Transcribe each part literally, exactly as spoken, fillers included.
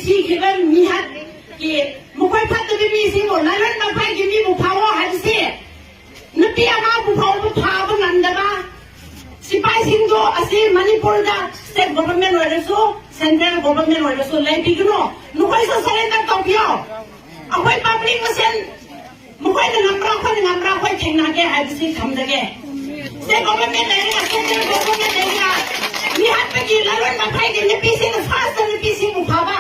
ꯁꯤꯈꯤꯕ ꯃꯤꯍꯥꯠꯀꯤ ꯃꯈꯣꯏ ꯐꯠꯇꯕ ꯃꯤꯁꯤꯡꯕꯨ ꯂꯥꯏꯔꯣꯟ ꯃꯐꯥꯏꯒꯤ ꯃꯤꯕꯨ ꯐꯥꯎꯑꯣ ꯍꯥꯏꯕꯁꯤ ꯅꯨꯄꯤ ꯑꯃꯕꯨ ꯐꯥꯎꯕ ꯐꯥꯕ ꯉꯝꯗꯕ ꯁꯤꯐꯥꯏꯁꯤꯡꯗꯣ ꯑꯁꯤ ꯃꯅꯤꯄꯨꯔꯗ state government ꯑꯣꯏꯔꯁꯨ central government ꯑꯣꯏꯔꯁꯨ ꯂꯩꯕꯤꯒꯅꯨ꯫ ꯅꯈꯣꯏꯁꯨ surrender ꯇꯧꯕꯤꯌꯣ꯫ ꯑꯩꯈꯣꯏ public ꯃꯁꯦꯟ ꯃꯈꯣꯏꯅ ꯉꯝꯕ꯭ꯔꯥ ꯑꯩꯈꯣꯏꯅ ꯉꯝꯕ꯭ꯔꯥ ꯑꯩꯈꯣꯏ ꯊꯦꯡꯅꯒꯦ ꯍꯥꯏꯕꯁꯤ ꯊꯝꯖꯒꯦ꯫ State government ꯂꯩꯔꯒ central government ꯂꯩꯔꯒ ꯃꯤꯍꯥꯠꯄꯒꯤ ꯂꯥꯏꯔꯣꯟ ꯃꯐꯥꯏꯒꯤ ꯅꯨꯄꯤꯁꯤꯡꯅ first ꯅꯨꯄꯤꯁꯤꯡꯕꯨ ꯐꯥꯕ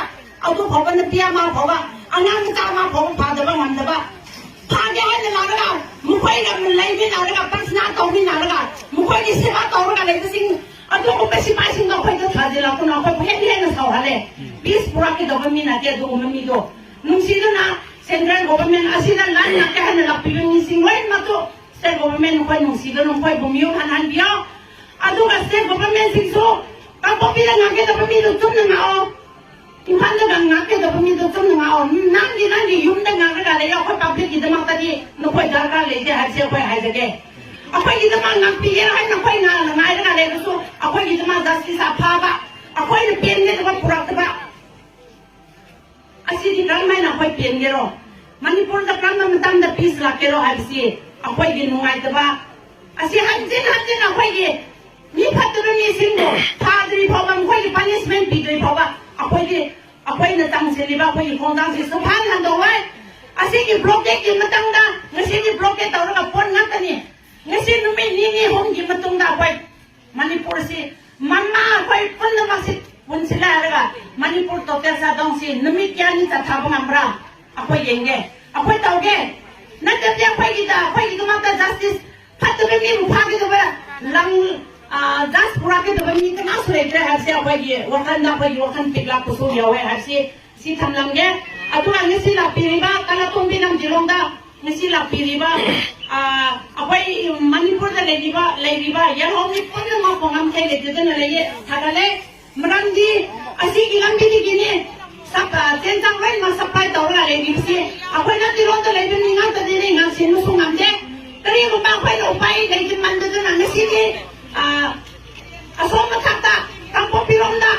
ꯑꯗꯨ ꯐꯥꯎꯕ ꯅꯨꯄꯤ ꯑꯃ ꯐꯥꯎꯕ ꯑꯉꯥꯡ ꯃꯆꯥ ꯑꯃ ꯐꯥꯎꯕ ꯐꯥꯗꯕ ꯉꯝꯗꯕ ꯐꯥꯒꯦ ꯍꯥꯏꯅ ꯂꯥꯛꯂꯒ ꯃꯈꯣꯏꯒ ꯂꯩꯃꯤꯟꯅꯔꯒ ꯄ꯭ꯔꯊꯅꯥ ꯇꯧꯃꯤꯟꯅꯔꯒ ꯃꯈꯣꯏꯒꯤ ꯁꯦꯕꯥ ꯇꯧꯔꯒ ꯂꯩꯕꯁꯤꯡ ꯑꯗꯨꯒꯨꯝꯕ ꯁꯤꯐꯥꯏꯁꯤꯡꯗꯣ ꯑꯩꯈꯣꯏꯗ ꯊꯥꯖꯤꯜꯂꯛꯄꯅ ꯑꯩꯈꯣꯏꯕꯨ ꯍꯦꯟꯅ ꯍꯦꯟꯅ ꯁꯥꯎꯍꯜꯂꯦ꯫ Peace ꯄꯨꯔꯛꯀꯗꯧꯕ ꯃꯤ ꯅꯠꯇꯦ ꯑꯗꯨꯒꯨꯝꯕ ꯃꯤꯗꯣ꯫ ꯅꯨꯡꯁꯤꯗꯨꯅ central government ꯑꯁꯤꯗ ꯂꯥꯟ ꯉꯥꯛꯀꯦ ꯍꯥꯏꯅ ꯂꯥꯛꯄꯤꯕ ꯃꯤꯁꯤꯡ ꯂꯣꯏꯅꯃꯛꯇꯨ state government ꯅꯈꯣꯏ ꯅꯨꯡꯁꯤꯗꯨꯅ ꯅꯈꯣꯏꯕꯨ ꯃꯤꯌꯣꯛ ꯍꯟꯍꯟꯕꯤꯌꯣ꯫ ꯑꯗꯨꯒ state government ꯁꯤꯡꯁꯨ ꯀꯥꯡꯄꯣꯛꯄꯤꯗ ꯉꯥꯛꯀꯗꯕ ꯃꯤꯗꯨ ꯆꯨꯝꯅ ꯉꯥꯛꯑꯣ꯫ ꯏꯝꯐꯥꯜꯗ ꯉꯥꯛꯀꯗꯕ ꯃꯤꯗꯨ ꯆꯨꯝꯅ ꯉꯥꯛꯑꯣ꯫ ꯅꯪꯒꯤ ꯅꯪꯒꯤ ꯌꯨꯝꯗ ꯉꯥꯛꯂꯒ ꯂꯩꯌꯣ꯫ ꯑꯩꯈꯣꯏ public ꯀꯤꯗꯃꯛꯇꯗꯤ ꯅꯈꯣꯏ ꯗꯔꯀꯥꯔ ꯂꯩꯇꯦ ꯍꯥꯏꯕꯁꯦ ꯑꯩꯈꯣꯏ ꯍꯥꯏꯖꯒꯦ꯫ ꯑꯩꯈꯣꯏꯒꯤꯗꯃꯛ ꯉꯥꯛꯄꯤꯒꯦꯔꯥ ꯍꯥꯏꯅ ꯑꯩꯈꯣꯏ ꯉꯥ- ꯉꯥꯏꯔꯒ ꯂꯩꯔꯁꯨ ꯑꯩꯈꯣꯏꯒꯤꯗꯃꯛ justice ꯑꯐꯕ ꯑꯩꯈꯣꯏꯅ ꯄꯦꯟꯒꯗꯕ ꯄꯨꯔꯛꯇꯕ ꯑꯁꯤꯗꯤ ꯀꯔꯝꯍꯥꯏꯅ ꯑꯩꯈꯣꯏ ꯄꯦꯟꯒꯦꯔꯣ? ꯃꯅꯤꯄꯨꯔꯗ ꯀꯔꯝꯕ ꯃꯇꯝꯗ peace ꯂꯥꯛꯀꯦꯔꯣ ꯍꯥꯏꯕꯁꯤ ꯑꯩꯈꯣꯏꯒꯤ ꯅꯨꯡꯉꯥꯏꯇꯕ ꯑꯁꯤ ꯍꯟꯖꯤꯟ ꯍꯟꯖꯤꯟ ꯑꯩꯈꯣꯏꯒꯤ ꯃꯤ ꯐꯠꯇꯕ ꯃꯤꯁꯤꯡꯕꯨ ꯐꯥꯗ꯭ꯔꯤ ꯐꯥꯎꯕ ꯃꯈꯣꯏꯒꯤ punishment ꯄꯤꯗ꯭ꯔꯤ ꯐꯥꯎꯕ ꯑꯩꯈꯣꯏꯗꯤ ꯑꯩꯈꯣꯏꯅ ꯇꯝꯁꯤꯜꯂꯤꯕ ꯑꯩꯈꯣꯏꯒꯤ ꯈꯣꯡꯊꯥꯡꯁꯤ ꯁꯨꯡꯍꯟ ꯍꯟꯗꯣꯛꯑꯣꯏ꯫ ꯑꯁꯤꯒꯤ blockade ꯀꯤ ꯃꯇꯥꯡꯗ ꯉꯁꯤꯗꯤ blockade ꯇꯧꯔꯒ ꯄꯣꯠ ꯉꯥꯛꯇꯅꯤ꯫ ꯉꯁꯤ ꯅꯨꯃꯤꯠ ꯅꯤꯅꯤ ꯑꯍꯨꯝꯒꯤ ꯃꯇꯨꯡꯗ ꯑꯩꯈꯣꯏ ꯃꯅꯤꯄꯨꯔꯁꯤ ꯃꯃꯥ ꯑꯩꯈꯣꯏ ꯄꯨꯝꯅꯃꯛꯁꯤ ꯄꯨꯟꯁꯤꯜꯂꯦ ꯍꯥꯏꯔꯒ ꯃꯅꯤꯄꯨꯔ total shutdown ꯁꯤ ꯅꯨꯃꯤꯠ ꯀꯌꯥꯅꯤ ꯆꯠꯊꯕ ꯉꯝꯕ꯭ꯔꯥ? ꯑꯩꯈꯣꯏ ꯌꯦꯡꯒꯦ, ꯑꯩꯈꯣꯏ ꯇꯧꯒꯦ꯫ ꯅꯠꯇ꯭ꯔꯗꯤ ꯑꯩꯈꯣꯏꯒꯤꯗ ꯑꯩꯈꯣꯏꯒꯤꯗꯃꯛꯇ justice ꯐꯠꯇꯕ ꯃꯤꯕꯨ ꯐꯥꯒꯗꯕ ꯂꯪ just ꯄꯨꯔꯛꯀꯗꯕ ꯃꯤ ꯀꯅꯥꯁꯨ ꯂꯩꯇ꯭ꯔꯦ ꯍꯥꯏꯕꯁꯦ ꯑꯩꯈꯣꯏꯒꯤ ꯋꯥꯈꯜꯗ ꯑꯩꯈꯣꯏꯒꯤ ꯋꯥꯈꯜ ꯄꯤꯛꯂꯛꯄꯁꯨ ꯌꯥꯎꯋꯦ ꯍꯥꯏꯕꯁꯤ ꯁꯤ ꯊꯝꯂꯝꯒꯦ꯫ ꯑꯗꯨꯒ ꯉꯁꯤ ꯂꯥꯛꯄꯤꯔꯤꯕ ꯀꯂꯥꯇꯣꯝꯕꯤ ꯂꯝꯖꯤꯂꯣꯡꯗ ꯉꯁꯤ ꯂꯥꯛꯄꯤꯔꯤꯕ ꯑꯩꯈꯣꯏ ꯃꯅꯤꯄꯨꯔꯗ ꯂꯩꯔꯤꯕ ꯂꯩꯔꯤꯕ ꯌꯥꯂꯣꯡ ꯃꯤ ꯄꯨꯝꯅꯃꯛꯄꯨ ꯉꯝꯈꯩ ꯂꯩꯖꯗꯅ ꯂꯩꯌꯦ꯫ ꯊꯥꯒꯠꯂꯦ꯫ ꯃꯔꯝꯗꯤ ꯑꯁꯤꯒꯤ ꯂꯝꯕꯤꯗꯒꯤꯅꯤ ꯆꯦꯟꯖꯥꯡ ꯂꯣꯏꯅꯃꯛ supply ꯇꯧꯔꯒ ꯂꯩꯔꯤꯕꯁꯤ꯫ ꯑꯩꯈꯣꯏ ꯅꯠꯇꯤꯔꯣꯝꯗ ꯂꯩꯕ ꯃꯤ ꯉꯥꯛꯇꯗꯤꯅꯤ ꯉꯥꯡꯁꯤꯟꯕꯁꯨ ꯉꯝꯗꯦ꯫ ꯀꯔꯤꯒꯨꯝꯕ ꯑꯩꯈꯣꯏꯅ ꯎꯄꯥꯏ ꯂꯩꯇꯃꯟꯗꯗꯅ ꯉꯁꯤꯗꯤ ꯑꯁꯣꯝ ꯃꯊꯛꯇ ꯀꯥꯡꯄꯣꯛꯄꯤꯔꯣꯝꯗ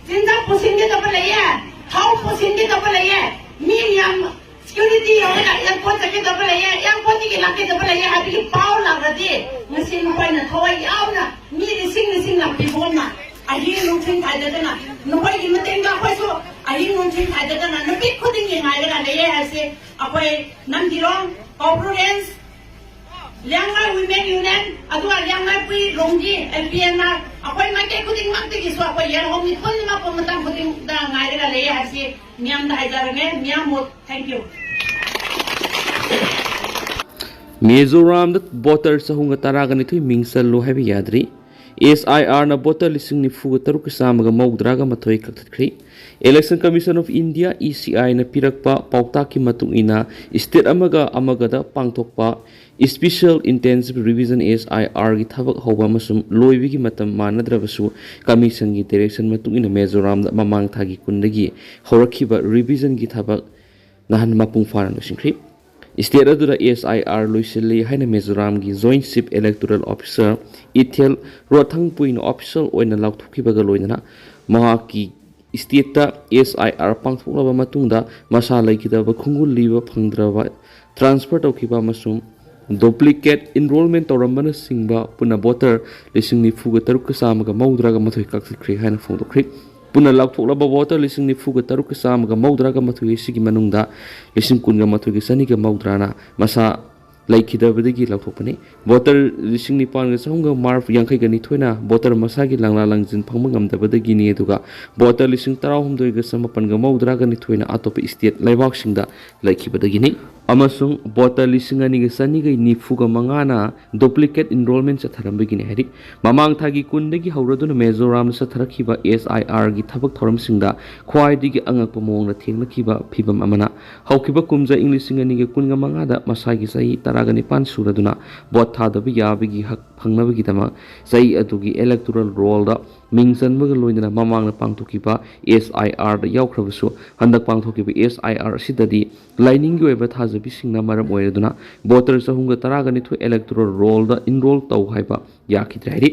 ꯆꯤꯟꯖꯥꯛ ꯄꯨꯁꯤꯟꯒꯗꯕ ꯂꯩꯌꯦ, ꯊꯥꯎ ꯄꯨꯁꯤꯟꯒꯗꯕ ꯂꯩꯌꯦ, ꯃꯤ ꯌꯥꯝ ꯁꯦꯀ꯭ꯌꯨꯔꯤꯇꯤ ꯌꯧꯔꯒ ꯑꯦꯌꯥꯔꯄꯣꯔꯠ ꯆꯠꯀꯗꯕ ꯂꯩꯌꯦ, ꯑꯦꯌꯥꯔꯄꯣꯔꯠꯇꯒꯤ ꯂꯥꯛꯀꯗꯕ ꯂꯩꯌꯦ ꯍꯥꯏꯕꯒꯤ ꯄꯥꯎ ꯂꯥꯛꯂꯗꯤ, ꯉꯁꯤ ꯃꯈꯣꯏꯅ ꯊꯋꯥꯏ ꯌꯥꯎꯅ ꯃꯤ ꯂꯤꯁꯤꯡ ꯂꯤꯁꯤꯡ ꯂꯥꯛꯄꯤꯕꯒꯨꯝꯅ ꯑꯍꯤꯡ ꯅꯨꯡꯊꯤꯜ ꯈꯥꯏꯗꯗꯅ, ꯅꯈꯣꯏꯒꯤ ꯃꯇꯦꯡꯗ ꯑꯩꯈꯣꯏꯁꯨ ꯑꯍꯤꯡ ꯅꯨꯡꯊꯤꯜ ꯈꯥꯏꯗꯗꯅ ꯅꯨꯃꯤꯠ ꯈꯨꯗꯤꯡꯒꯤ ꯉꯥꯏꯔꯒ ꯂꯩꯌꯦ ꯍꯥꯏꯕꯁꯦ ꯑꯩꯈꯣꯏ ꯅꯝꯖꯤꯔꯣꯡ ꯀꯧꯕ꯭ꯔꯨ ꯔꯦꯟꯖ ꯂꯤꯌꯥꯡꯃꯩ ꯋꯤꯃꯦꯟ ꯌꯨꯅꯤꯌꯟ, ꯑꯗꯨꯒ ꯂꯤꯌꯥꯡꯃꯩ ꯄꯨꯏ ꯔꯣꯡꯖꯤ, ꯑꯦꯜ ꯄꯤ ꯑꯦꯟ ꯑꯥꯔ, ꯑꯩꯈꯣꯏ ꯃꯥꯏꯀꯩ ꯈꯨꯗꯤꯡꯃꯛꯇꯒꯤꯁꯨ ꯑꯩꯈꯣꯏ ꯌꯦꯜꯍꯧꯃꯤ ꯄꯨꯝꯅꯃꯛꯄꯨ ꯃꯇꯝ ꯈꯨꯗꯤꯡꯗ ꯉꯥꯏꯔꯒ ꯂꯩꯌꯦ ꯍꯥꯏꯕꯁꯤ ꯃꯤꯌꯥꯝꯗ ꯍꯥꯏꯖꯔꯒꯦ꯫ ꯃꯤꯌꯥꯝꯕꯨ thank you꯫ ꯃꯤꯖꯣꯔꯥꯝꯗ ꯚꯣꯇꯔ ꯆꯍꯨꯝꯒ ꯇꯔꯥꯒ ꯅꯤꯊꯣꯏ ꯃꯤꯡ ꯆꯜꯂꯨ ꯍꯥꯏꯕ ꯌꯥꯗ꯭ꯔꯤ꯫ ꯑꯦꯁ ꯑꯥꯏ ꯑꯥꯔꯅ ꯚꯣꯇꯔ ꯂꯤꯁꯤꯡ ꯅꯤꯐꯨꯒ ꯇꯔꯨꯛꯀ ꯆꯥꯝꯃꯒ ꯃꯧꯗ꯭ꯔꯥꯒ ꯃꯥꯊꯣꯏ ꯀꯛꯊꯠꯈ꯭ꯔꯤ꯫ Election Commission of India, E C Iꯅ ꯄꯤꯔꯛꯄ ꯄꯥꯎꯇꯥꯛꯀꯤ ꯃꯇꯨꯡ ꯏꯟꯅ, ꯁ꯭ꯇꯦꯠ ꯑꯃꯒ ꯑꯃꯒꯗ ꯄꯥꯡꯊꯣꯛꯄ Special Intensive Revision, S I R, ꯒꯤ ꯊꯕꯛ ꯍꯧꯕ ꯑꯃꯁꯨꯡ ꯂꯣꯏꯕꯒꯤ ꯃꯇꯝ ꯃꯥꯟꯅꯗ꯭ꯔꯕꯁꯨ, ꯀꯃꯤꯁꯟꯒꯤ ꯗꯥꯏꯔꯦꯛꯁꯟ ꯃꯇꯨꯡ ꯏꯟꯅ ꯃꯤꯖꯣꯔꯥꯝꯗ ꯃꯃꯥꯡ ꯊꯥꯒꯤ ꯀꯨꯟꯗꯒꯤ ꯍꯧꯔꯛꯈꯤꯕ ꯔꯤꯚꯤꯖꯟꯒꯤ ꯊꯕꯛ ꯅꯍꯥꯟ ꯃꯄꯨꯡ ꯐꯥꯅ ꯂꯣꯏꯁꯤꯟꯈ꯭ꯔꯤ꯫ ꯁ꯭ꯇꯦꯠ ꯑꯗꯨꯗ S I R ꯂꯣꯏꯁꯤꯜꯂꯤ ꯍꯥꯏꯅ ꯃꯤꯖꯣꯔꯥꯝꯒꯤ Joint Chief Electoral Officer ꯏꯊꯦꯜ ꯔꯣꯊꯪꯄꯨꯏꯅ ꯑꯣꯐꯤꯁꯤꯌꯦꯜ ꯑꯣꯏꯅ ꯂꯥꯎꯊꯣꯛꯈꯤꯕꯒ ꯂꯣꯏꯅꯅ, ꯃꯍꯥꯛꯀꯤ ꯁ꯭ꯇꯦꯠꯇ S I R ꯄꯥꯡꯊꯣꯛꯂꯕ ꯃꯇꯨꯡꯗ ꯃꯁꯥ ꯂꯩꯈꯤꯗꯕ ꯈꯣꯡꯒꯨꯜ ꯂꯤꯕ ꯐꯪꯗ꯭ꯔꯕ, ꯇ꯭ꯔꯥꯟꯁꯐꯔ ꯇꯧꯈꯤꯕ ꯑꯃꯁꯨꯡ ꯗꯨꯄ꯭ꯂꯤꯀꯦꯠ ꯏꯟꯔꯣꯜꯃꯦꯟ ꯇꯧꯔꯝꯕꯅꯆꯤꯡꯕ ꯄꯨꯟꯅ ꯚꯣꯇꯔ ꯂꯤꯁꯤꯡ ꯅꯤꯐꯨꯒ ꯇꯔꯨꯛꯀ ꯆꯥꯝꯃꯒ ꯃꯧꯗ꯭ꯔꯥꯒ ꯃꯥꯊꯣꯏ ꯀꯛꯊꯠꯈ꯭ꯔꯦ ꯍꯥꯏꯅ ꯐꯣꯡꯗꯣꯛꯈ꯭ꯔꯤ꯫ ꯄꯨꯟꯅ ꯂꯥꯎꯊꯣꯛꯂꯕ ꯚꯣꯇꯔ ꯂꯤꯁꯤꯡ ꯅꯤꯐꯨꯒ ꯇꯔꯨꯛꯀ ꯆꯥꯝꯃꯒ ꯃꯧꯗ꯭ꯔꯥꯒ ꯃꯥꯊꯣꯏ ꯑꯁꯤꯒꯤ ꯃꯅꯨꯡꯗ ꯂꯤꯁꯤꯡ ꯀꯨꯟꯒ ꯃꯥꯊꯣꯏꯒ ꯆꯅꯤꯒ ꯃꯧꯗ꯭ꯔꯥꯅ ꯃꯁꯥ ꯂꯩꯈꯤꯗꯕꯗꯒꯤ ꯂꯧꯊꯣꯛꯄꯅꯤ꯫ ꯚꯣꯇꯔ ꯂꯤꯁꯤꯡ ꯅꯤꯄꯥꯟꯒ ꯆꯍꯨꯝꯒ ꯃꯔꯐꯨ ꯌꯥꯡꯈꯩꯒ ꯅꯤꯊꯣꯏꯅ ꯚꯣꯇꯔ ꯃꯁꯥꯒꯤ ꯂꯪꯂꯥ ꯂꯪꯖꯤꯟ ꯐꯪꯕ ꯉꯝꯗꯕꯗꯒꯤꯅꯤ, ꯑꯗꯨꯒ ꯚꯣꯇꯔ ꯂꯤꯁꯤꯡ ꯇꯔꯥꯍꯨꯝꯗꯣꯏꯒ ꯆꯃꯥꯄꯟꯒ ꯃꯧꯗ꯭ꯔꯥꯒ ꯅꯤꯊꯣꯏꯅ ꯑꯇꯣꯞꯄ ꯁ꯭ꯇꯦꯠ ꯂꯩꯕꯥꯛꯁꯤꯡꯗ ꯂꯩꯈꯤꯕꯗꯒꯤꯅꯤ꯫ ꯑꯃꯁꯨꯡ ꯚꯣꯇꯔ ꯂꯤꯁꯤꯡ ꯑꯅꯤꯒ ꯆꯅꯤꯒ ꯅꯤꯐꯨꯒ ꯃꯉꯥꯅ ꯗꯨꯄ꯭ꯂꯤꯀꯦꯠ ꯏꯟꯔꯣꯜꯃꯦꯟ ꯆꯠꯊꯔꯝꯕꯒꯤꯅꯤ ꯍꯥꯏꯔꯤ꯫ ꯃꯃꯥꯡ ꯊꯥꯒꯤ ꯀꯨꯟꯗꯒꯤ ꯍꯧꯔꯗꯨꯅ ꯃꯤꯖꯣꯔꯥꯝꯗ ꯆꯠꯊꯔꯛꯈꯤꯕ S I R ꯒꯤ ꯊꯕꯛ ꯊꯧꯔꯝꯁꯤꯡꯗ ꯈ꯭ꯋꯥꯏꯗꯒꯤ ꯑꯉꯛꯄ ꯃꯑꯣꯡꯗ ꯊꯦꯡꯅꯈꯤꯕ ꯐꯤꯚꯝ ꯑꯃꯅ, ꯍꯧꯈꯤꯕ ꯀꯨꯝꯖꯥ ꯏꯪ ꯂꯤꯁꯤꯡ ꯑꯅꯤꯒ ꯀꯨꯟꯒ ꯃꯉꯥꯗ ꯃꯁꯥꯒꯤ ꯆꯍꯤ ꯇꯔꯥꯒ ꯅꯤꯄꯥꯟ ꯁꯨꯔꯗꯨꯅ ꯚꯣꯠ ꯊꯥꯗꯕ ꯌꯥꯕꯒꯤ ꯍꯛ ꯐꯪꯅꯕꯒꯤꯗꯃꯛ ꯆꯍꯤ ꯑꯗꯨꯒꯤ ꯏꯂꯦꯛꯇꯣꯔꯦꯜ ꯔꯣꯜꯗ ꯃꯤꯡ ꯆꯟꯕꯒ ꯂꯣꯏꯅꯅ ꯃꯃꯥꯡꯗ ꯄꯥꯡꯊꯣꯛꯈꯤꯕ S I R ꯗ ꯌꯥꯎꯈ꯭ꯔꯕꯁꯨ, ꯍꯟꯗꯛ ꯄꯥꯡꯊꯣꯛꯈꯤꯕ S I R ꯑꯁꯤꯗꯗꯤ ꯂꯥꯏꯅꯤꯡꯒꯤ ꯑꯣꯏꯕ ꯊꯥꯖꯕꯤꯁꯤꯡꯅ ꯃꯔꯝ ꯑꯣꯏꯔꯗꯨꯅ ꯚꯣꯇꯔ ꯆꯍꯨꯝꯒ ꯇꯔꯥꯒ ꯅꯤꯊꯣꯏ ꯏꯂꯦꯛꯇꯣꯔꯦꯜ ꯔꯣꯜꯗ ꯏꯟꯔꯣꯜ ꯇꯧ ꯍꯥꯏꯕ ꯌꯥꯈꯤꯗ꯭ꯔꯦ ꯍꯥꯏꯔꯤ꯫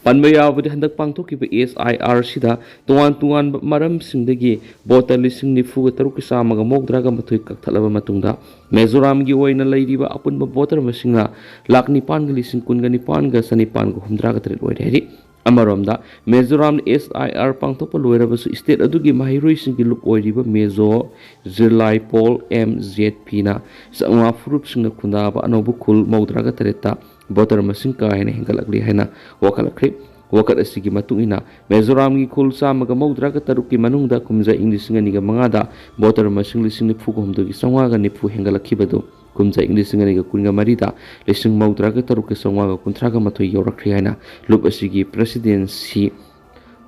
ꯄꯟꯕ ꯌꯥꯕꯗꯤ, ꯍꯟꯗꯛ ꯄꯥꯡꯊꯣꯛꯈꯤꯕ ꯑꯦꯁ ꯑꯥꯏ ꯑꯥꯔꯁꯤꯗ ꯇꯣꯉꯥꯟ ꯇꯣꯉꯥꯟꯕ ꯃꯔꯝꯁꯤꯡꯗꯒꯤ ꯚꯣꯇꯔ ꯂꯤꯁꯤꯡ ꯅꯤꯐꯨꯒ ꯇꯔꯨꯛꯀꯤ ꯆꯥꯝꯃꯒ ꯃꯧꯗ꯭ꯔꯥꯒ ꯃꯥꯊꯣꯏ ꯀꯛꯊꯠꯂꯕ ꯃꯇꯨꯡꯗ, ꯃꯤꯖꯣꯔꯥꯝꯒꯤ ꯑꯣꯏꯅ ꯂꯩꯔꯤꯕ ꯑꯄꯨꯟꯕ ꯚꯣꯇꯔ ꯃꯁꯤꯡꯅ ꯂꯥꯈ ꯅꯤꯄꯥꯟꯒ ꯂꯤꯁꯤꯡ ꯀꯨꯟꯒ ꯅꯤꯄꯥꯟꯒ ꯆꯅꯤꯄꯥꯟꯒ ꯍꯨꯝꯗ꯭ꯔꯥꯒ ꯇꯔꯦꯠ ꯑꯣꯏꯔꯦ ꯍꯥꯏꯔꯤ꯫ ꯑꯃꯔꯣꯝꯗ, ꯃꯤꯖꯣꯔꯥꯝꯗ ꯑꯦꯁ ꯑꯥꯏ ꯑꯥꯔ ꯄꯥꯡꯊꯣꯛꯄ ꯂꯣꯏꯔꯕꯁꯨ, ꯁ꯭ꯇꯦꯠ ꯑꯗꯨꯒꯤ ꯃꯍꯩꯔꯣꯏꯁꯤꯡꯒꯤ ꯂꯨꯞ ꯑꯣꯏꯔꯤꯕ ꯃꯤꯖꯣ ꯖꯤꯔꯂꯥꯏ ꯄꯣꯜ, ꯑꯦꯝ ꯖꯦꯗ ꯄꯤꯅ ꯆꯥꯝꯃꯉꯥ ꯐꯨꯔꯨꯞꯁꯤꯡꯅ ꯈꯨꯟꯗꯥꯕ ꯑꯅꯧꯕ ꯈꯨꯜ ꯃꯧꯗ꯭ꯔꯥꯒ ꯇꯔꯦꯠꯇ ꯚꯣꯇꯔ ꯃꯁꯤꯡ ꯀꯥ ꯍꯦꯟꯅ ꯍꯦꯟꯒꯠꯂꯛꯂꯤ ꯍꯥꯏꯅ ꯋꯥꯀꯠꯂꯛꯈ꯭ꯔꯦ꯫ ꯋꯥꯀꯠ ꯑꯁꯤꯒꯤ ꯃꯇꯨꯡ ꯏꯟꯅ, ꯃꯤꯖꯣꯔꯥꯝꯒꯤ ꯈꯨꯜ ꯆꯥꯝꯃꯒ ꯃꯧꯗ꯭ꯔꯥꯒ ꯇꯔꯨꯛꯀꯤ ꯃꯅꯨꯡꯗ ꯀꯨꯝꯖꯥ ꯏꯪ ꯂꯤꯁꯤꯡ ꯑꯅꯤꯒ ꯃꯉꯥꯗ ꯚꯣꯇꯔ ꯃꯁꯤꯡ ꯂꯤꯁꯤꯡ ꯅꯤꯐꯨꯒ ꯍꯨꯝꯗꯣꯏꯒꯤ ꯆꯥꯝꯃꯉꯥꯒ ꯅꯤꯐꯨ ꯍꯦꯟꯒꯠꯂꯛꯈꯤꯕꯗꯨ ꯀꯨꯝꯖꯥ ꯏꯪ ꯂꯤꯁꯤꯡ ꯑꯅꯤꯒ ꯀꯨꯟꯒ ꯃꯔꯤꯗ ꯂꯤꯁꯤꯡ ꯃꯧꯗ꯭ꯔꯥꯒ ꯇꯔꯨꯛꯀ ꯆꯥꯝꯃꯉꯥꯒ ꯀꯨꯟꯊ꯭ꯔꯥꯒ ꯃꯥꯊꯣꯏ ꯌꯧꯔꯛꯈ꯭ꯔꯦ ꯍꯥꯏꯅ ꯂꯨꯞ ꯑꯁꯤꯒꯤ ꯄ꯭ꯔꯦꯁꯤꯗꯦꯟꯁꯤ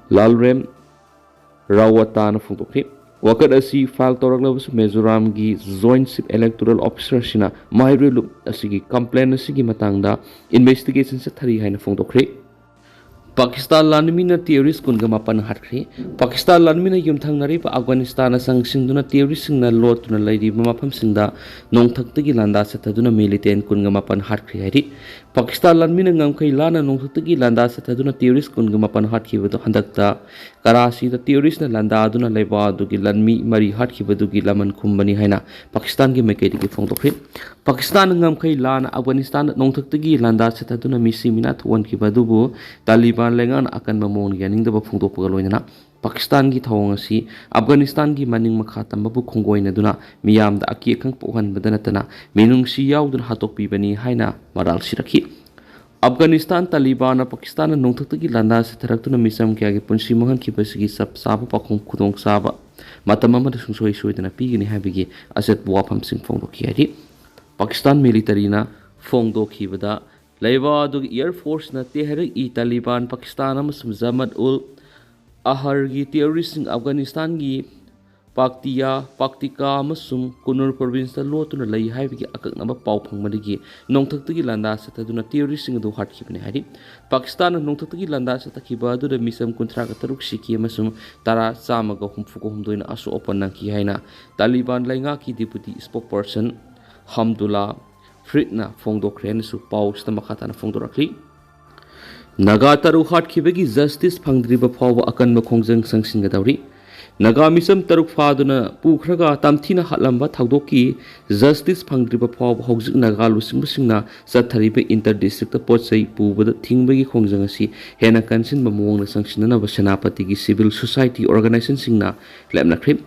ꯂꯥꯜꯔꯦꯝ ꯔꯥꯋꯇꯥꯅ ꯐꯣꯡꯗꯣꯛꯈꯤ꯫ ꯋꯥꯀꯠ ꯑꯁꯤ ꯐꯥꯏꯜ ꯇꯧꯔꯛꯂꯕꯁꯨ, ꯃꯤꯖꯣꯔꯥꯝꯒꯤ ꯖꯣꯏꯟꯠ ꯆꯤꯐ ꯏꯂꯦꯛꯇꯣꯔꯦꯜ ꯑꯣꯐꯤꯁꯔꯁꯤꯅ ꯃꯍꯩꯔꯣꯏ ꯂꯨꯞ ꯑꯁꯤꯒꯤ ꯀꯝꯄ꯭ꯂꯦꯟ ꯑꯁꯤꯒꯤ ꯃꯇꯥꯡꯗ ꯏꯟꯚꯦꯁꯇꯤꯒꯦꯁꯟ ꯆꯠꯊꯔꯤ ꯍꯥꯏꯅ ꯐꯣꯡꯗꯣꯛꯈ꯭ꯔꯦ꯫ ꯄꯥꯀꯤꯁꯇꯥꯟ ꯂꯥꯟꯃꯤꯅ ꯇꯦꯔꯣꯔꯤꯁ ꯀꯨꯟꯒ ꯃꯥꯄꯟ ꯍꯥꯠꯈ꯭ꯔꯦ꯫ ꯄꯥꯀꯤꯁꯇꯥꯟ ꯂꯥꯟꯃꯤꯅ ꯌꯨꯝꯊꯪꯅꯔꯤꯕ ꯑꯐꯒꯥꯅꯤꯁꯇꯥꯟꯅ ꯆꯪꯁꯤꯟꯗꯨꯅ ꯇꯦꯔꯣꯔꯤꯁꯁꯤꯡꯅ ꯂꯣꯠꯇꯨꯅ ꯂꯩꯔꯤꯕ ꯃꯐꯝꯁꯤꯡꯗ ꯅꯣꯡꯊꯛꯇꯒꯤ ꯂꯥꯟꯗꯥ ꯆꯠꯊꯗꯨꯅ ꯃꯤꯂꯤꯇꯦꯟ ꯀꯨꯟꯒ ꯃꯥꯄꯟ ꯍꯥꯠꯈ꯭ꯔꯦ ꯍꯥꯏꯔꯤ꯫ ꯄꯥꯀꯤꯁꯇꯥꯟ ꯂꯥꯟꯃꯤꯅ ꯉꯝꯈꯩ ꯂꯥꯟꯅ ꯅꯣꯡꯊꯛꯇꯒꯤ ꯂꯥꯟꯗꯥ ꯆꯠꯊꯗꯨꯅ ꯇꯦꯔꯣꯔꯤꯁ ꯀꯨꯟꯒ ꯃꯥꯄꯟ ꯍꯥꯠꯈꯤꯕꯗꯨ ꯍꯟꯗꯛꯇ ꯀꯔꯥꯆꯤꯗ ꯇꯦꯔꯣꯔꯤꯁꯅ ꯂꯥꯟꯗꯥꯗꯨꯅ ꯂꯩꯕꯥꯛ ꯑꯗꯨꯒꯤ ꯂꯥꯟꯃꯤ ꯃꯔꯤ ꯍꯥꯠꯈꯤꯕꯗꯨꯒꯤ ꯂꯃꯟ ꯈꯨꯝꯕꯅꯤ ꯍꯥꯏꯅ ꯄꯥꯀꯤꯁꯇꯥꯟꯒꯤ ꯃꯥꯏꯀꯩꯗꯒꯤ ꯐꯣꯡꯗꯣꯛꯈ꯭ꯔꯦ꯫ ꯄꯥꯀꯤꯁꯇꯥꯟꯅ ꯉꯝꯈꯩ ꯂꯥꯟꯅ ꯑꯐꯒꯥꯅꯤꯁꯇꯥꯟꯗ ꯅꯣꯡꯊꯛꯇꯒꯤ ꯂꯥꯟꯗꯥ ꯆꯠꯊꯗꯨꯅ ꯃꯤꯁꯤ ꯃꯤꯅꯥ ꯊꯣꯛꯍꯟꯈꯤꯕ ꯑꯗꯨꯕꯨ ꯇꯥꯂꯤꯕꯥꯟ ꯂꯩꯉꯥꯛꯅ ꯑꯀꯟꯕ ꯃꯑꯣꯡꯗ ꯌꯥꯅꯤꯡꯗꯕ ꯐꯣꯡꯗꯣꯛꯄꯒ ꯂꯣꯏꯅꯅ ꯄꯥꯀꯤꯁꯇꯥꯟꯒꯤ ꯊꯧꯑꯣꯡ ꯑꯁꯤ ꯑꯐꯒꯥꯅꯤꯁꯇꯥꯟꯒꯤ ꯃꯅꯤꯡ ꯃꯈꯥ ꯇꯝꯕꯕꯨ ꯈꯣꯡꯒꯣꯏꯅꯗꯨꯅ ꯃꯤꯌꯥꯝꯗ ꯑꯀꯤ ꯑꯈꯪ ꯄꯣꯛꯍꯟꯕꯗ ꯅꯠꯇꯅ ꯃꯤꯅꯨꯡꯁꯤ ꯌꯥꯎꯗꯅ ꯍꯥꯠꯇꯣꯛꯄꯤꯕꯅꯤ ꯍꯥꯏꯅ ꯃꯔꯥꯜ ꯁꯤꯔꯛꯈꯤ꯫ ꯑꯐꯒꯥꯅꯤꯁꯇꯥꯟ ꯇꯥꯂꯤꯕꯥꯟꯅ ꯄꯥꯀꯤꯁꯇꯥꯟꯅ ꯅꯣꯡꯊꯛꯇꯒꯤ ꯂꯥꯟꯗꯥ ꯆꯠꯊꯔꯛꯇꯨꯅ ꯃꯤꯆꯝ ꯀꯌꯥꯒꯤ ꯄꯨꯟꯁꯤ ꯃꯥꯡꯍꯟꯈꯤꯕ ꯑꯁꯤꯒꯤ ꯆꯞ ꯆꯥꯕ ꯄꯥꯎꯈꯨꯝ ꯈꯨꯗꯣꯡꯆꯥꯕ ꯃꯇꯝ ꯑꯃꯗ ꯁꯨꯡꯁꯣꯏ ꯁꯣꯏꯗꯅ ꯄꯤꯒꯅꯤ ꯍꯥꯏꯕꯒꯤ ꯑꯆꯦꯠꯄ ꯋꯥꯐꯝꯁꯤꯡ ꯐꯣꯡꯗꯣꯛꯈꯤ ꯍꯥꯏꯔꯤ꯫ ꯄꯥꯀꯤꯁꯇꯥꯟ ꯃꯤꯂꯤꯇꯔꯤꯅ ꯐꯣꯡꯗꯣꯛꯈꯤꯕꯗ, ꯂꯩꯕꯥꯛ ꯑꯗꯨꯒꯤ ꯑꯦꯌꯔ ꯐꯣꯔꯁꯅ ꯇꯦꯍꯔꯤꯛ ꯏ ꯇꯥꯂꯤꯕꯥꯟ ꯄꯥꯀꯤꯁꯇꯥꯟ ꯑꯃꯁꯨꯡ ꯖꯃꯠ ꯎꯜ ꯑꯍꯔꯒꯤ ꯇꯦꯔꯣꯔꯤꯁꯁꯤꯡ ꯑꯐꯒꯥꯅꯤꯁꯇꯥꯟꯒꯤ ꯄꯥꯛꯇꯤꯌꯥ, ꯄꯥꯛꯇꯤꯀꯥ ꯑꯃꯁꯨꯡ ꯀꯨꯅꯨꯔ ꯄ꯭ꯔꯣꯚꯤꯟꯁꯇ ꯂꯣꯠꯇꯨꯅ ꯂꯩ ꯍꯥꯏꯕꯒꯤ ꯑꯀꯛꯅꯕ ꯄꯥꯎ ꯐꯪꯕꯗꯒꯤ ꯅꯣꯡꯊꯛꯇꯒꯤ ꯂꯥꯟꯗꯥ ꯆꯠꯊꯗꯨꯅ ꯇꯦꯔꯣꯔꯤꯁꯁꯤꯡ ꯑꯗꯨ ꯍꯥꯠꯈꯤꯕꯅꯤ ꯍꯥꯏꯔꯤ꯫ ꯄꯥꯀꯤꯁꯇꯥꯟꯅ ꯅꯣꯡꯊꯛꯇꯒꯤ ꯂꯥꯟꯗꯥ ꯆꯠꯊꯈꯤꯕ ꯑꯗꯨꯗ ꯃꯤꯆꯝ ꯀꯨꯟꯊ꯭ꯔꯥꯒ ꯇꯔꯨꯛ ꯁꯤꯈꯤ ꯑꯃꯁꯨꯡ ꯇꯔꯥ, ꯆꯥꯝꯃꯒ ꯍꯨꯝꯐꯨꯒ ꯍꯨꯝꯗꯣꯏꯅ ꯑꯁꯣꯛ ꯑꯄꯟ ꯅꯪꯈꯤ ꯍꯥꯏꯅ ꯇꯥꯂꯤꯕꯥꯟ ꯂꯩꯉꯥꯛꯀꯤ ꯗꯤꯄꯨꯇꯤ ꯁ꯭ꯄꯣꯛꯄꯔꯁꯟ ꯍꯝꯗꯨꯂꯥ ꯐ꯭ꯔꯤꯗꯅ ꯐꯣꯡꯗꯣꯛꯈ꯭ꯔꯦ ꯍꯥꯏꯅꯁꯨ ꯄꯥꯎꯁꯤꯗ ꯃꯈꯥ ꯇꯥꯅ ꯐꯣꯡꯗꯣꯔꯛꯂꯤ꯫ ꯅꯥꯒꯥ ꯇꯔꯨꯛ ꯍꯥꯠꯈꯤꯕꯒꯤ ꯖꯁꯇꯤꯁ ꯐꯪꯗ꯭ꯔꯤꯕ ꯐꯥꯎꯕ ꯑꯀꯟꯕ ꯈꯣꯡꯖꯪ ꯆꯪꯁꯤꯟꯒꯗꯧꯔꯤ꯫ ꯅꯥꯒꯥ ꯃꯤꯆꯝ ꯇꯔꯨꯛ ꯐꯥꯗꯨꯅ ꯄꯨꯈ꯭ꯔꯒ ꯇꯝꯊꯤꯅ ꯍꯥꯠꯂꯝꯕ ꯊꯧꯗꯣꯛꯀꯤ ꯖꯁꯇꯤꯁ ꯐꯪꯗ꯭ꯔꯤꯕ ꯐꯥꯎꯕ ꯍꯧꯖꯤꯛ ꯅꯥꯒꯥ ꯂꯨꯆꯤꯡꯕꯁꯤꯡꯅ ꯆꯠꯊꯔꯤꯕ ꯏꯟꯇꯔ ꯗꯤꯁꯇ꯭ꯔꯤꯛꯇ ꯄꯣꯠ ꯆꯩ ꯄꯨꯕꯗ ꯊꯤꯡꯕꯒꯤ ꯈꯣꯡꯖꯪ ꯑꯁꯤ ꯍꯦꯟꯅ ꯀꯟꯁꯤꯟꯕ ꯃꯑꯣꯡꯗ ꯆꯪꯁꯤꯟꯅꯅꯕ ꯁꯦꯅꯥꯄꯇꯤꯒꯤ ꯁꯤꯚꯤꯜ ꯁꯣꯁꯥꯏꯇꯤ ꯑꯣꯔꯒꯅꯥꯏꯖꯦꯁꯟꯁꯤꯡꯅ ꯂꯦꯞꯅꯈ꯭ꯔꯤ꯫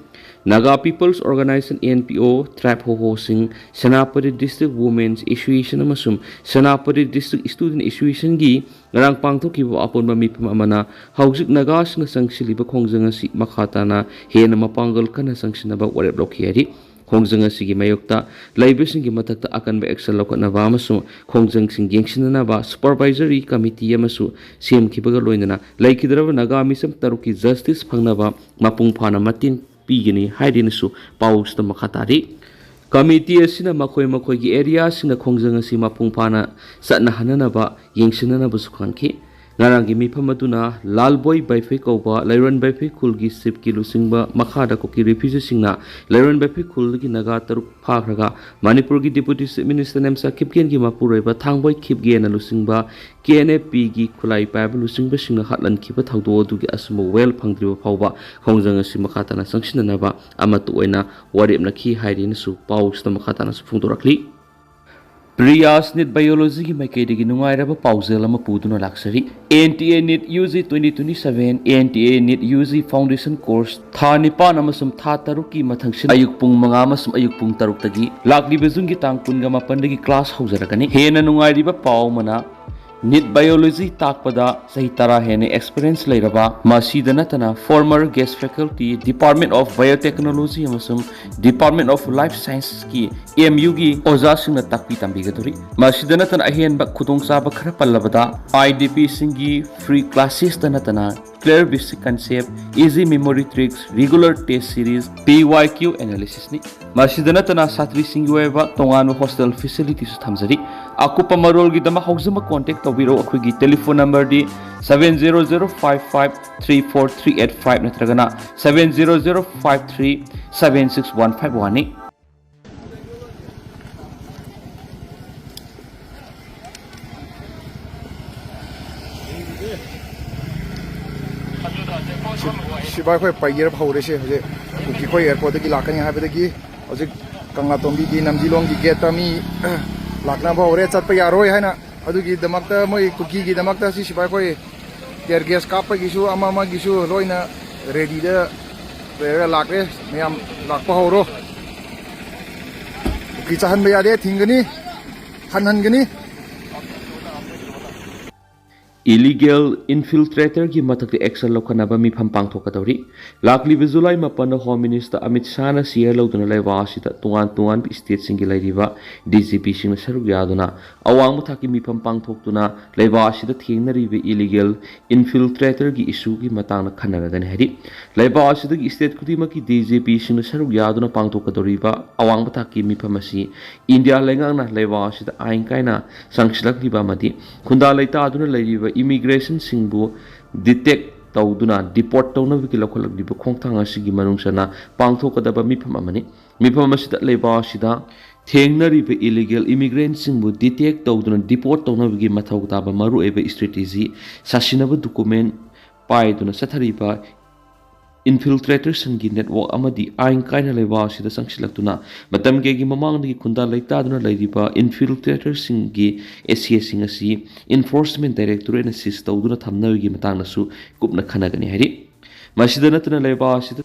Naga people's organization, N P O, tribe ꯍꯣꯍꯣꯁꯤꯡ, ꯁꯦꯅꯥꯄꯇꯤ ꯗꯤꯁꯇ꯭ꯔꯤꯛ ꯋꯨꯃꯦꯟꯁ ꯑꯦꯁꯣꯁꯤꯌꯦꯁꯟ ꯑꯃꯁꯨꯡ ꯁꯦꯅꯥꯄꯇꯤ ꯗꯤꯁꯇ꯭ꯔꯤꯛ ꯁ꯭ꯇꯨꯗꯦꯟꯠ ꯑꯦꯁꯣꯁꯤꯌꯦꯁꯟꯒꯤ ꯉꯔꯥꯡ ꯄꯥꯡꯊꯣꯛꯈꯤꯕ ꯑꯄꯨꯟꯕ ꯃꯤꯐꯝ ꯑꯃꯅ ꯍꯧꯖꯤꯛ ꯅꯥꯒꯥꯁꯤꯡꯅ ꯆꯪꯁꯤꯜꯂꯤꯕ ꯈꯣꯡꯖꯪ ꯑꯁꯤ ꯃꯈꯥ ꯇꯥꯅ ꯍꯦꯟꯅ ꯃꯄꯥꯡꯒꯜ ꯀꯟꯅ ꯆꯪꯁꯤꯟꯅꯕ ꯋꯥꯔꯦꯞ ꯂꯧꯈꯤ ꯍꯥꯏꯔꯤ꯫ ꯈꯣꯡꯖꯪ ꯑꯁꯤꯒꯤ ꯃꯥꯌꯣꯛꯇ ꯂꯩꯕꯁꯤꯡꯒꯤ ꯃꯊꯛꯇ ꯑꯀꯟꯕ ꯑꯦꯛꯁꯟ ꯂꯧꯈꯠꯅꯕ ꯑꯃꯁꯨꯡ ꯈꯣꯡꯖꯪꯁꯤꯡ ꯌꯦꯡꯁꯤꯟꯅꯅꯕ ꯁꯨꯄꯔꯚꯥꯏꯖꯔꯤ ꯀꯃꯤꯇꯤ ꯑꯃꯁꯨ ꯁꯦꯝꯈꯤꯕꯒ ꯂꯣꯏꯅꯅ ꯂꯩꯈꯤꯗ꯭ꯔꯕ ꯅꯥꯒꯥ ꯃꯤꯆꯝ ꯇꯔꯨꯛꯀꯤ ꯖꯁꯇꯤꯁ ꯐꯪꯅꯕ ꯃꯄꯨꯡ ꯐꯥꯅ ꯃꯇꯦꯡ ꯄꯤꯒꯅꯤ ꯍꯥꯏꯗꯨꯅꯁꯨ ꯄꯥꯎꯁꯤꯗ ꯃꯈꯥ ꯇꯥꯔꯤ꯫ ꯀꯃꯤꯇꯤ ꯑꯁꯤꯅ ꯃꯈꯣꯏ ꯃꯈꯣꯏꯒꯤ ꯑꯦꯔꯤꯌꯥꯁꯤꯡꯗ ꯈꯣꯡꯖꯪ ꯑꯁꯤ ꯃꯄꯨꯡ ꯐꯥꯅ ꯆꯠꯅꯍꯟꯅꯅꯕ ꯌꯦꯡꯁꯤꯟꯅꯅꯕꯁꯨ ꯈꯪꯍꯟꯈꯤ꯫ ꯉꯔꯥꯡꯒꯤ ꯃꯤꯐꯝ ꯑꯗꯨꯅ ꯂꯥꯜꯕꯣꯏ ꯕꯥꯏꯐꯩ ꯀꯧꯕ ꯂꯩꯔꯣꯟ ꯕꯥꯏꯐꯩ ꯈꯨꯜꯒꯤ ꯆꯤꯐꯀꯤ ꯂꯨꯆꯤꯡꯕ ꯃꯈꯥꯗ ꯀꯨꯀꯤ ꯔꯤꯐ꯭ꯌꯨꯖꯤꯁꯤꯡꯅ ꯂꯩꯔꯣꯟ ꯕꯥꯏꯐꯩ ꯈꯨꯜꯗꯒꯤ ꯅꯥꯒꯥ ꯇꯔꯨꯛ ꯐꯥꯈ꯭ꯔꯒ ꯃꯅꯤꯄꯨꯔꯒꯤ ꯗꯤꯄꯨꯇꯤ ꯆꯤꯐ ꯃꯤꯅꯤꯁꯇꯔ ꯅꯦꯝꯆꯥ ꯀꯤꯞꯒꯦꯟꯒꯤ ꯃꯄꯨꯔꯣꯏꯕ ꯊꯥꯡꯕꯣꯏ ꯈꯤꯞꯒꯦꯟꯅ ꯂꯨꯆꯤꯡꯕ ꯀꯦ ꯑꯦꯟ ꯑꯦꯐ ꯄꯤꯒꯤ ꯈꯨꯠꯂꯥꯏ ꯄꯥꯏꯕ ꯂꯨꯆꯤꯡꯕꯁꯤꯡꯅ ꯍꯥꯠꯍꯟꯈꯤꯕ ꯊꯧꯗꯣꯛ ꯑꯗꯨꯒꯤ ꯑꯆꯨꯝꯕ ꯋꯦꯜ ꯐꯪꯗ꯭ꯔꯤꯕ ꯐꯥꯎꯕ ꯈꯣꯡꯖꯪ ꯑꯁꯤ ꯃꯈꯥ ꯇꯥꯅ ꯆꯪꯁꯤꯟꯅꯅꯕ ꯑꯃꯠꯇ ꯑꯣꯏꯅ ꯋꯥꯔꯦꯞꯅꯈꯤ ꯍꯥꯏꯔꯤꯅꯁꯨ ꯄꯥꯎꯁꯤꯗ ꯃꯈꯥ ꯇꯥꯅꯁꯨ ꯐꯣꯡꯗꯣꯔꯛꯂꯤ꯫ ꯄ꯭ꯔꯤꯌꯥꯁ ꯅꯤꯠ ꯕꯥꯏꯑꯣꯂꯣꯖꯤꯒꯤ ꯃꯥꯏꯀꯩꯗꯒꯤ ꯅꯨꯡꯉꯥꯏꯔꯕ ꯄꯥꯎꯖꯦꯜ ꯑꯃ ꯄꯨꯗꯨꯅ ꯂꯥꯛꯆꯔꯤ꯫ N T A NEET U G twenty twenty seven, N T A NEET U G foundation course ꯊꯥ ꯅꯤꯄꯥꯟ ꯑꯃꯁꯨꯡ ꯊꯥ ꯇꯔꯨꯛꯀꯤ ꯃꯊꯪꯁꯤꯠ ꯑꯌꯨꯛ ꯄꯨꯡ ꯃꯉꯥ ꯑꯃꯁꯨꯡ ꯑꯌꯨꯛ ꯄꯨꯡ ꯇꯔꯨꯛꯇꯒꯤ ꯂꯥꯛꯂꯤꯕ ꯖꯨꯟꯒꯤ ꯇꯥꯡ ꯀꯨꯟꯒ ꯃꯥꯄꯟꯗꯒꯤ ꯀ꯭ꯂꯥꯁ ꯍꯧꯖꯔꯛꯀꯅꯤ꯫ ꯍꯦꯟꯅ ꯅꯨꯡꯉꯥꯏꯔꯤꯕ ꯄꯥꯎ ꯑꯃꯅ, ꯅꯤꯠ ꯕꯥꯏꯑꯣꯂꯣꯖꯤ ꯇꯥꯛꯄꯗ ꯆꯍꯤ ꯇꯔꯥ ꯍꯦꯟꯅ ꯑꯦꯛꯁꯄꯤꯔꯤꯌꯦꯟꯁ ꯂꯩꯔꯕ, ꯃꯁꯤꯗ ꯅꯠꯇꯅ former guest faculty, Department of Biotechnology ꯑꯃꯁꯨꯡ Department of Life Scienceꯀꯤ, ꯑꯦꯝ ꯌꯨꯒꯤ ꯑꯣꯖꯥꯁꯤꯡꯅ ꯇꯥꯛꯄꯤ ꯇꯝꯕꯤꯒꯗꯧꯔꯤ꯫ ꯃꯁꯤꯗ ꯅꯠꯇꯅ ꯑꯍꯦꯟꯕ ꯈꯨꯗꯣꯡꯆꯥꯕ ꯈꯔ ꯄꯜꯂꯕꯗ, ꯑꯥꯏ ꯗꯤ ꯄꯤꯁꯤꯡꯒꯤ free classes ꯇ ꯅꯠꯇꯅ clear basic concept, easy memory tricks, regular test series, ꯄꯤ ꯋꯥꯏ ꯀ꯭ꯌꯨ ꯑꯦꯅꯥꯂꯤꯁꯤꯁꯅꯤ꯫ ꯃꯁꯤꯗ ꯅꯠꯇꯅ ꯁꯥꯇ꯭ꯔꯤꯁꯤꯡꯒꯤ ꯑꯣꯏꯕ ꯇꯣꯉꯥꯟꯕ ꯍꯣꯁꯇꯦꯜ ꯐꯦꯁꯤꯂꯤꯇꯤꯁꯨ ꯊꯝꯖꯔꯤ꯫ ꯑꯀꯨꯞꯄ ꯃꯔꯣꯜꯒꯤꯗꯃꯛ ꯍꯧꯖꯤꯛꯃꯛ ꯀꯣꯟꯇꯦꯛ ꯇꯧꯕꯤꯔꯛꯎ꯫ ꯑꯩꯈꯣꯏꯒꯤ telephone ꯅꯝꯕꯔꯗꯤ seven zero zero five five three four three eight five ꯅꯠꯇ꯭ꯔꯒꯅ seven zero zero five three seven six one five one ꯅꯤ꯫ ꯚꯥꯏ, ꯑꯩꯈꯣꯏ ꯄꯥꯏꯒꯦꯔ ꯍꯧꯔꯦꯁꯦ ꯍꯧꯖꯤꯛ꯫ ꯀꯨꯀꯤ ꯈꯣꯏ ꯑꯦꯌꯥꯔꯄꯣꯔꯠꯇꯒꯤ ꯂꯥꯛꯀꯅꯤ ꯍꯥꯏꯕꯗꯒꯤ ꯍꯧꯖꯤꯛ ꯀꯪꯂꯥꯇꯣꯝꯕꯤꯒꯤ ꯅꯝꯖꯤꯂꯣꯡꯒꯤ ꯒꯦꯠꯇ ꯃꯤ ꯂꯥꯛꯅꯕ ꯍꯧꯔꯦ꯫ ꯆꯠꯄ ꯌꯥꯔꯣꯏ ꯍꯥꯏꯅ, ꯑꯗꯨꯒꯤꯗꯃꯛꯇ ꯃꯣꯏ ꯀꯨꯀꯤꯒꯤꯗꯃꯛꯇ ꯁꯤ ꯁꯤꯐꯥꯏ ꯈꯣꯏ ꯇꯤꯌꯔ ꯒꯦꯁ ꯀꯥꯞꯄꯒꯤꯁꯨ ꯑꯃ ꯑꯃꯒꯤꯁꯨ ꯂꯣꯏꯅ ꯔꯦꯗꯤꯗ ꯂꯩꯔꯒ ꯂꯥꯛꯂꯦ꯫ ꯃꯌꯥꯝ ꯂꯥꯛꯄ ꯍꯧꯔꯣ꯫ ꯀꯨꯀꯤ ꯆꯥꯍꯟꯕ ꯌꯥꯗꯦ, ꯊꯤꯡꯒꯅꯤ, ꯍꯟꯍꯟꯒꯅꯤ꯫ Illegal infiltratorꯒꯤ ꯃꯊꯛꯇ action ꯂꯧꯈꯠꯅꯕ ꯃꯤꯐꯝ ꯄꯥꯡꯊꯣꯛꯀꯗꯧꯔꯤ꯫ ꯂꯥꯛꯂꯤꯕ ꯖꯨꯂꯥꯏ ꯃꯥꯄꯟꯗ Home Minister ꯑꯃꯤꯠ ꯁꯥꯍꯅ ꯁꯤꯌꯔ ꯂꯧꯗꯨꯅ ꯂꯩꯕꯥꯛ ꯑꯁꯤꯗ ꯇꯣꯉꯥꯟ ꯇꯣꯉꯥꯟꯕ stateꯁꯤꯡꯒꯤ ꯂꯩꯔꯤꯕ DGPꯁꯤꯡꯅ ꯁꯔꯨꯛ ꯌꯥꯗꯨꯅ ꯑꯋꯥꯡꯕ ꯊꯥꯛꯀꯤ ꯃꯤꯐꯝ ꯄꯥꯡꯊꯣꯛꯇꯨꯅ ꯂꯩꯕꯥꯛ ꯑꯁꯤꯗ ꯊꯦꯡꯅꯔꯤꯕ illegal infiltratorꯒꯤ issueꯒꯤ ꯃꯇꯥꯡꯗ ꯈꯟꯅꯔꯒꯅꯤ ꯍꯥꯏꯔꯤ꯫ ꯂꯩꯕꯥꯛ ꯑꯁꯤꯗꯒꯤ state ꯈꯨꯗꯤꯡꯃꯛꯀꯤ DGPꯁꯤꯡꯅ ꯁꯔꯨꯛ ꯌꯥꯗꯨꯅ ꯄꯥꯡꯊꯣꯛꯀꯗꯧꯔꯤꯕ ꯑꯋꯥꯡꯕ ꯊꯥꯛꯀꯤ ꯃꯤꯐꯝ ꯑꯁꯤ ꯏꯟꯗꯤꯌꯥ ꯂꯩꯉꯥꯛꯅ ꯂꯩꯕꯥꯛ ꯑꯁꯤꯗ ꯑꯥꯏꯟ ꯀꯥꯏꯅ ꯆꯪꯁꯤꯜꯂꯛꯂꯤꯕ ꯑꯃꯗꯤ ꯈꯨꯟꯗꯥ ꯂꯩꯇꯥꯗꯨꯅ ꯂꯩꯔꯤꯕ immigrationꯁꯤꯡꯕꯨ detect ꯇꯧꯗꯨꯅ deport ꯇꯧꯅꯕꯒꯤ ꯂꯧꯈꯠꯂꯛꯂꯤꯕ ꯈꯣꯡꯊꯥꯡ ꯑꯁꯤꯒꯤ ꯃꯅꯨꯡ ꯆꯟꯅ ꯄꯥꯡꯊꯣꯛꯀꯗꯕ ꯃꯤꯐꯝ ꯑꯃꯅꯤ꯫ ꯃꯤꯐꯝ ꯑꯁꯤꯗ ꯂꯩꯕꯥꯛ ꯑꯁꯤꯗ ꯊꯦꯡꯅꯔꯤꯕ illegal immigrantꯁꯤꯡꯕꯨ detect ꯇꯧꯗꯨꯅ deport ꯇꯧꯅꯕꯒꯤ ꯃꯊꯧ ꯇꯥꯕ ꯃꯔꯨꯑꯣꯏꯕ strategy, ꯁꯥꯁꯤꯟꯅꯕ document ꯄꯥꯏꯗꯨꯅ ꯆꯠꯊꯔꯤꯕ infiltratorꯁꯤꯡꯒꯤ network ꯑꯃꯗꯤ ꯑꯥꯏꯟ ꯀꯥꯏꯅ ꯂꯩꯕꯥꯛ ꯑꯁꯤꯗ ꯆꯪꯁꯤꯜꯂꯛꯇꯨꯅ ꯃꯇꯝ ꯀꯌꯥꯒꯤ ꯃꯃꯥꯡꯗꯒꯤ ꯈꯨꯟꯗꯥ ꯂꯩꯇꯥꯗꯨꯅ ꯂꯩꯔꯤꯕ infiltratorꯁꯤꯡꯒꯤ assetꯁꯤꯡ ꯑꯁꯤ Enforcement Directorateꯅ seize ꯇꯧꯗꯨꯅ ꯊꯝꯅꯕꯒꯤ ꯃꯇꯥꯡꯗꯁꯨ ꯀꯨꯞꯅ ꯈꯟꯅꯒꯅꯤ ꯍꯥꯏꯔꯤ꯫ ꯃꯁꯤꯗ ꯅꯠꯇꯅ ꯂꯩꯕꯥꯛ ꯑꯁꯤꯗ